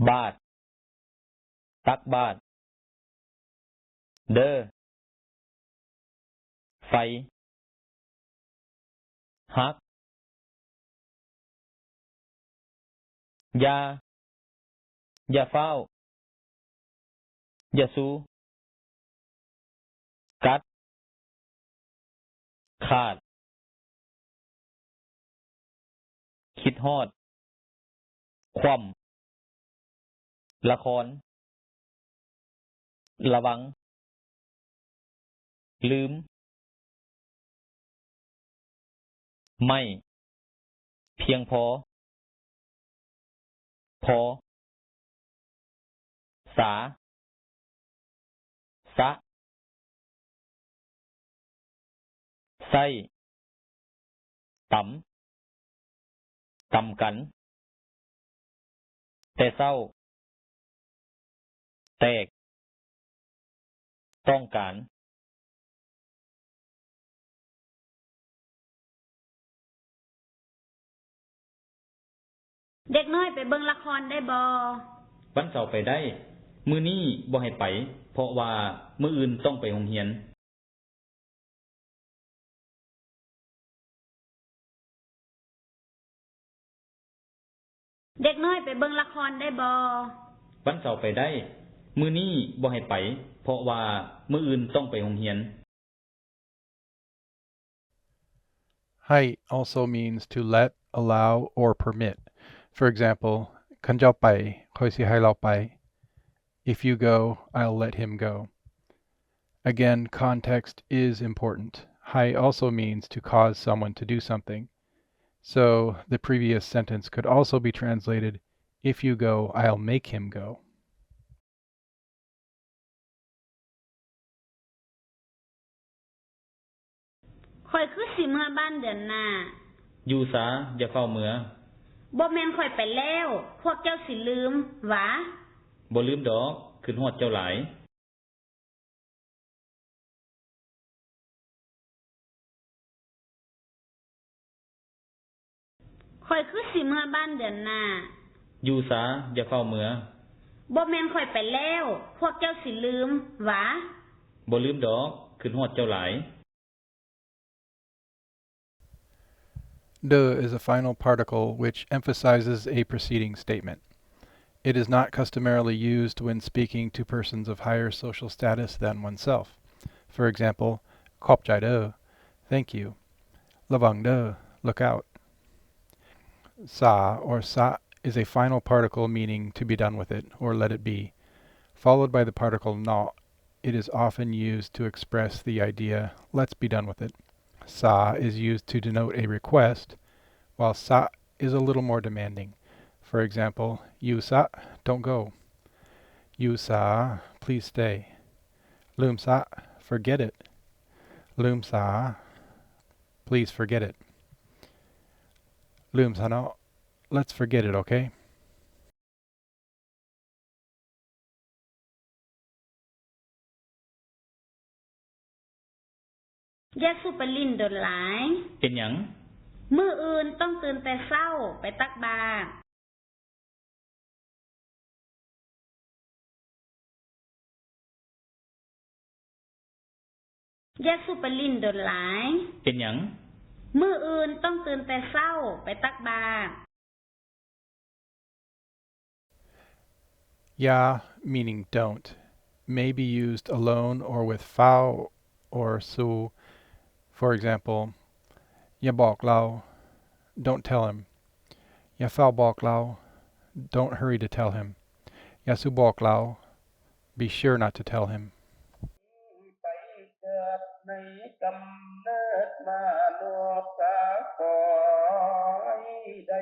ບາດ ຕັກບາດ ເດີ ໄຟ ຮັກ ຢ່າ ຢ່າຟ້າວ ຢ່າຊູ ກັດ ຂາດ ຄິດຮອດ ຂວ້ຳ ລະຄອນ ລະວັງ ລືມ ໄມ້ ພຽງພໍ ພໍ ສາ ສະ ໃຊ້ ຕຳ ຕຳກັນ ແຕ່ເຊົ້າ ແຕກ ຕ້ອງການ. ເດັກນ້ອຍໄປເບິ່ງລະຄອນໄດ້ບໍ່? ວັນເສົາໄປໄດ້. ມື້ນີ້ບໍ່ໃຫ້ໄປ ເພາະວ່າມື້ອື່ນຕ້ອງໄປໂຮງຮຽນ. ເດັກນ້ອຍໄປເບິ່ງລະຄອນໄດ້ບໍ່? ວັນເສົາໄປໄດ້. ມື້ນີ້ບໍ່ໃຫ້ໄປ ເພາະວ່າມື້ອື່ນຕ້ອງໄປໂຮງຮຽນ. ໃຫ້ also means to let, allow, or permit. For example, ຄັນເຈົ້າໄປ ຂ້ອຍຊິໃຫ້ລາວໄປ. If you go, I'll let him go. Again, context is important. ໃຫ້ also means to cause someone to do something. So, the previous sentence could also be translated, If you go, I'll make him go. ຂ້ອຍຄືຊິເມືອບ້ານເດືອນໜ້າ. ຢູ່ຊາ, ຢ່າຟ້າວເມືອ. ບໍ່ແມ່ນຂ້ອຍໄປແລ້ວ ພວກເຈົ້າຊິລືມຫວາ? ບໍ່ລືມດອກ, ຄິດຮອດເຈົ້າຫຼາຍ. ຂ້ອຍຄືຊິເມືອບ້ານເດືອນໜ້າ. ຢູ່ຊາ, ຢ່າຟ້າວເມືອ. ບໍ່ແມ່ນຂ້ອຍໄປແລ້ວ ພວກເຈົ້າຊິລືມຫວາ? ບໍ່ລືມດອກ, ຄິດຮອດເຈົ້າຫຼາຍ. De is a final particle which emphasizes a preceding statement. It is not customarily used when speaking to persons of higher social status than oneself. For example, ຂອບໃຈເດີ, thank you. ລະວັງເດີ, look out. Sa or sa is a final particle meaning to be done with it or let it be, followed by the particle no. It is often used to express the idea, let's be done with it. Sa is used to denote a request, while sa is a little more demanding. For example, ຢູ່ຊະ, don't go. ຢູ່ຊາ, please stay. ລືມຊະ, forget it. ລືມຊາ, please forget it. ລືມຊະເນາະ, let's forget it, okay? ຢ່າສູ່ໄປຫຼິ້ນດົນຫຼາຍ. ເປັນຫຍັງ? ມື້ອື່ນຕ້ອງຕື່ນແຕ່ເຊົ້າໄປຕັກບາດ. ຢ່າສູ່ໄປຫຼິ້ນດົນຫຼາຍ. ເປັນຫຍັງ? ມື້ອື່ນຕ້ອງຕື່ນແຕ່ເຊົ້າໄປຕັກບາດ. Yā, meaning don't, may be used alone or with fā or sū. For example, ຢ່າບອກລາວ, don't tell him. ຢ່າຟ້າວບອກລາວ, don't hurry to tell him. ຢ່າສູ່ບອກລາວ, be sure not to tell him. ໄປເກີດໃນກຳເນີດມະນຸດກະຂໍໃຫ້ໄດ້